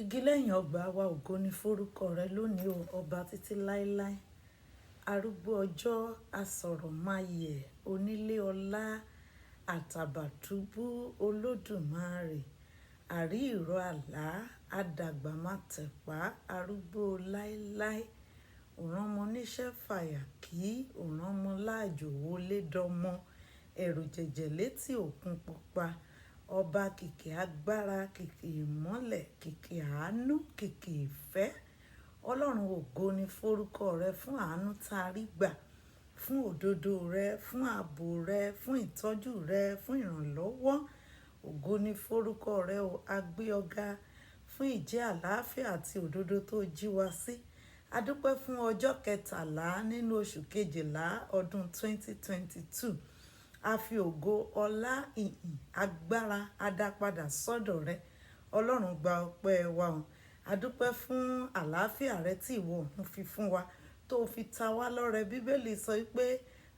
Igi lẹ́yìn ọgbà wa, ògo ni forúkọ rẹ lónìí o, ọba títí láéláé. Arúgbó ọjọ́, asọ̀rọ̀máyẹ̀, onílé ọlá, àtàbàtúbú olódùmarè, àrí ìró àlá, adàgbà má tẹ̀pá, arúgbó láéláé. Òránmọ níṣẹ́ fàyà kí, òránmọ láàjò wọlé dọmọ, ẹ̀rù jẹ̀jẹ̀ létí òkun pupa. Ọba kìkì agbára, kìkì ìmọ́lẹ̀, kìkì àánú, kìkì ìfẹ́. Ọlọ́run, ògo ni forúkọ rẹ fún àánú tá a rí gbà, fún òdodo rẹ, fún ààbò rẹ, fún ìtọ́jú rẹ, fún ìrànlọ́wọ́. Ògo ni forúkọ rẹ o, a gbé ọ ga fún ìjẹ́ àlàáfíà àti òdodo tó jí wa sí. A dúpẹ́ fún ọjọ́ kẹtàlá nínú oṣù kejìlá ọdún 2022. A fi ògo, ọlá, ìyìn, agbára, a dá padà sọ́dọ̀ rẹ. Ọlọ́run, gba ọpẹ́ wa o. A dúpẹ́ fún àlàáfíà rẹ tí ìwọ òun fi fún wa, tó fi ta wá lọ́rẹ. Bíbélì sọ pé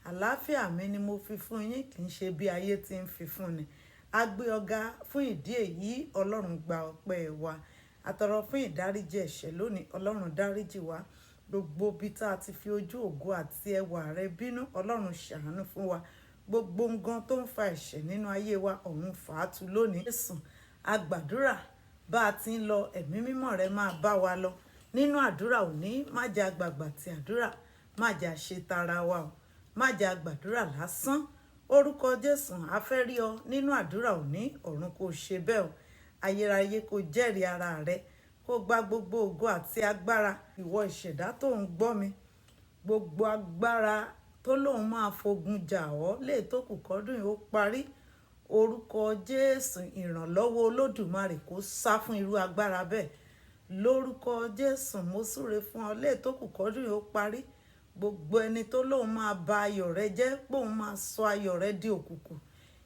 àlàáfíà mi ni mo fi fún yín, kì í ṣe bí ayé ti ń fi fún ni. A gbé ọ ga fún ìdí èyí, Ọlọ́run gba ọpẹ́ wa. A tọrọ fún ìdáríjì ẹ̀ṣẹ̀ lónìí, Ọlọ́run dáríjì wa. Gbogbo ibi tí a ti fi ojú ògo àti ẹwà rẹ bínú, Ọlọ́run ṣàánú fún wa. Gbogbo nǹkan tó ń fa ẹ̀ṣẹ̀ nínú ayé wa, ọ̀run fà á tu lónìí. Jésù, a gbàdúrà bá a ti ń lọ, ẹ̀mí mímọ́ rẹ máa bá wa lọ. Nínú àdúrà òní, má jẹ́ a gbàgbà tí àdúrà, má jẹ́ a ṣe tara wa o, má jẹ́ a gbàdúrà lásán. Orúkọ Jésù, a fẹ́ rí ọ nínú àdúrà òní, ọ̀run kò ṣe bẹ́ẹ̀ o. Ayérayé kò jẹ́rìí ara rẹ, kó gba gbogbo ògo àti agbára. Ìwọ ìṣẹ̀dá tó ń gbọ́ mi, gbogbo agbára tó lóun máa fogun jà ọ́ lè tó kù kọ́dún yìí ó parí. Orúkọ Jésù, ìrànlọ́wọ́ Olódùmarè kó sá fún irú agbára bẹ́ẹ̀. Lórúkọ Jésù, mo súre fún ọ lè tó kù kọ́dún yìí ó parí. Gbogbo ẹni tó lóun máa ba ayọ̀ rẹ jẹ́, póun máa sọ ayọ̀ rẹ di òkùnkùn,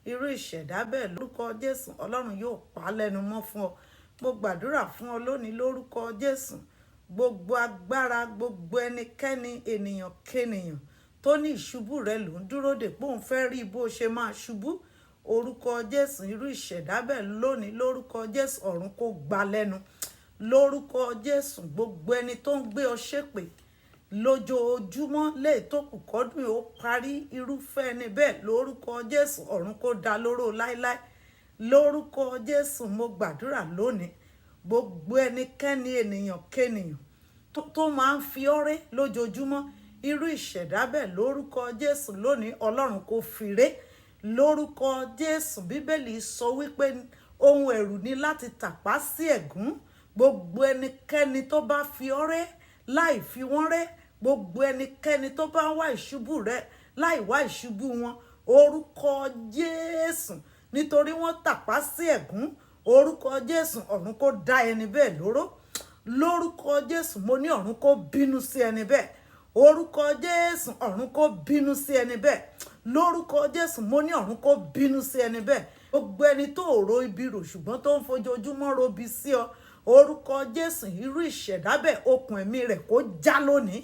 irú ìṣẹ̀dá bẹ́ẹ̀, lórúkọ Jésù, Ọlọ́run yóò pa á lẹ́nu mọ́ fún ọ. Mo gbàdúrà fún ọ lónìí lórúkọ Jésù. Gbogbo agbára, gbogbo ẹnikẹ́ni, ènìyàn kénìyàn tó ní ìṣubú rẹ ló ń dúró dè, póun fẹ́ rí bó ṣe máa ṣubú, orúkọ Jésù, irú ìṣẹ̀dá bẹ́ẹ̀ lónìí lórúkọ Jésù, ọ̀run kó gbá lẹ́nu. Lórúkọ Jésù, gbogbo ẹni tó ń gbé ọ ṣépè lójoojúmọ́ lè tó kù kọ́dún ó parí, irúfẹ́ ẹni bẹ́ẹ̀ lórúkọ Jésù, ọ̀run kó dá lóró láéláé. Lórúkọ Jésù, mo gbàdúrà lónìí. Gbogbo ẹnikẹ́ni, ènìyàn kénìyàn tó máa ń fi ọ́rẹ́ lójoojúmọ́, irú ìṣẹ̀dá bẹ́ẹ̀ lórúkọ Jésù lónìí, Ọlọ́run kò fìré. Lórúkọ Jésù, Bíbélì sọ wípé ohun ẹ̀rù ni láti tàpá sí ẹ̀gún. Gbogbo ẹnikẹ́ni tó bá fi ọ́rẹ́ láì fi wọ́n rẹ́, gbogbo ẹnikẹ́ni tó bá wá ìṣubú rẹ láì wá ìṣubú wọn, orúkọ Jésù, nítorí wọ́n tàpá sí ẹ̀gún, orúkọ Jésù, ọ̀run kó dá ẹni bẹ́ẹ̀ lóró. Lórúkọ Jésù, mo ní ọ̀run kó bínú sí ẹni bẹ́ẹ̀. Orúkọ Jésù, ọ̀run kó bínú sí ẹni bẹ́ẹ̀. Lórúkọ Jésù, mo ní ọ̀run kó bínú sí ẹni bẹ́ẹ̀. Gbogbo ẹni tó ro ibi rò ṣùgbọ́n tó ń fojoojúmọ́ robi sí ọ, orúkọ Jésù, irú ìṣẹ̀dá bẹ́ẹ̀, okùn ẹ̀mí rẹ̀ kó já lónìí.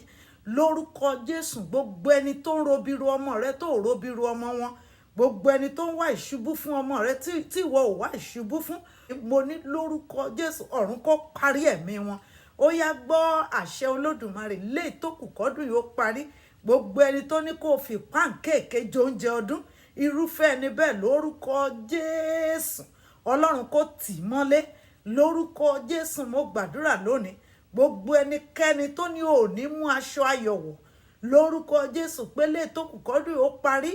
Lórúkọ Jésù, gbogbo ẹni tó ń robi ro ọmọ rẹ tó robi ro ọmọ wọn, gbogbo ẹni tó ń wá ìṣubú fún ọmọ rẹ tí ìwọ ò wá ìṣubú fún, mo ní lórúkọ Jésù, ọ̀run kó parí ẹ̀mí wọn. Ó yá, gbọ́ àṣẹ Olódùmarè lè tó kù kọ́dún yìí ó parí. Gbogbo ẹni tó ní kó fi páǹkéèké jẹ oúnjẹ ọdún, irúfẹ́ ẹni bẹ́ẹ̀ lórúkọ Jésù, Ọlọ́run kó tì í mọ́lé. Lórúkọ Jésù, mo gbàdúrà lónìí. Gbogbo ẹnikẹ́ni tó ní ò ní mú aṣọ ayọ̀ wọ̀, lórúkọ Jésù, pé lè tó kù kọ́dún yìí ó parí,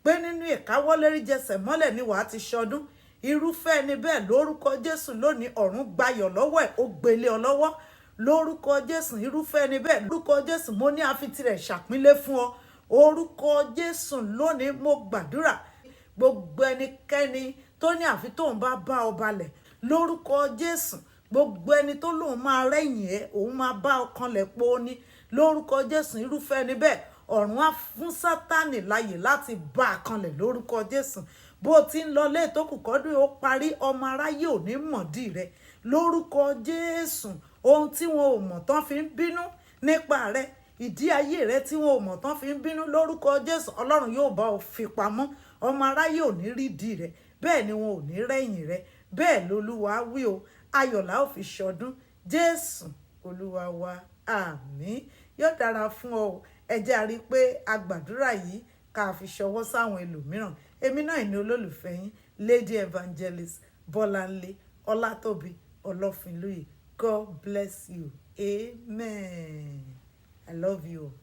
pé nínú ìkáwọ́lérí jẹsẹ̀ mọ́lẹ̀ ni wàá ti ṣọdún, irúfẹ́ ẹni bẹ́ẹ̀ lórúkọ Jésù lónìí, ọ̀run gbayọ̀ lọ́wọ́ ẹ̀, ó gbélé ọ lọ́wọ́. Lórúkọ Jésù, irúfẹ́ ẹni bẹ́ẹ̀ lórúkọ Jésù, mo ní àfi tirẹ̀ ṣàpínlẹ̀ fún ọ. Orúkọ Jésù lónìí, mo gbàdúrà. Gbogbo ẹnikẹ́ni tó ní àfi tóun bá bá ọ balẹ̀, lórúkọ Jésù, gbogbo ẹni tó lóun máa rẹ́yìn ẹ́, òun máa bá ọ kanlẹ̀ po ní, lórúkọ Jésù, irúfẹ́ ẹni bẹ́ẹ̀, ọ̀run á fún Sátánì láàyè láti bá a kanlẹ̀ lórúkọ Jésù. Bó o ti ń lọ lé tó kù kọ́dún ó parí, ọmọ aráyé ò ní mọ̀dí rẹ. Lórúkọ Jésù, ohun tí wọn ò mọ̀ tán fi ń bínú nípa rẹ, ìdí ayé rẹ tí wọn ò mọ̀ tán fi ń bínú, lórúkọ Jésù, Ọlọ́run yóò bá ọ fi pamọ́. Ọmọ aráyé ò ní rídìí rẹ, bẹ́ẹ̀ ni wọn ò ní rẹ́yìn rẹ. Bẹ́ẹ̀ lolúwa wí o. Ayọ̀ la ó fi ṣọdún. Jésù Olúwa wa, àmín. Yóò dára fún ọ o. Ẹ jẹ́ a rí i pé a gbàdúrà yìí ká fi ṣọwọ́ sáwọn ẹlòmíràn. Èmi náà ní olólùfẹ́ yín, Lady Evangelist Bọ́láńlé Ọlátòbí Ọlọ́finlúyè. God bless you. Amen. I love you.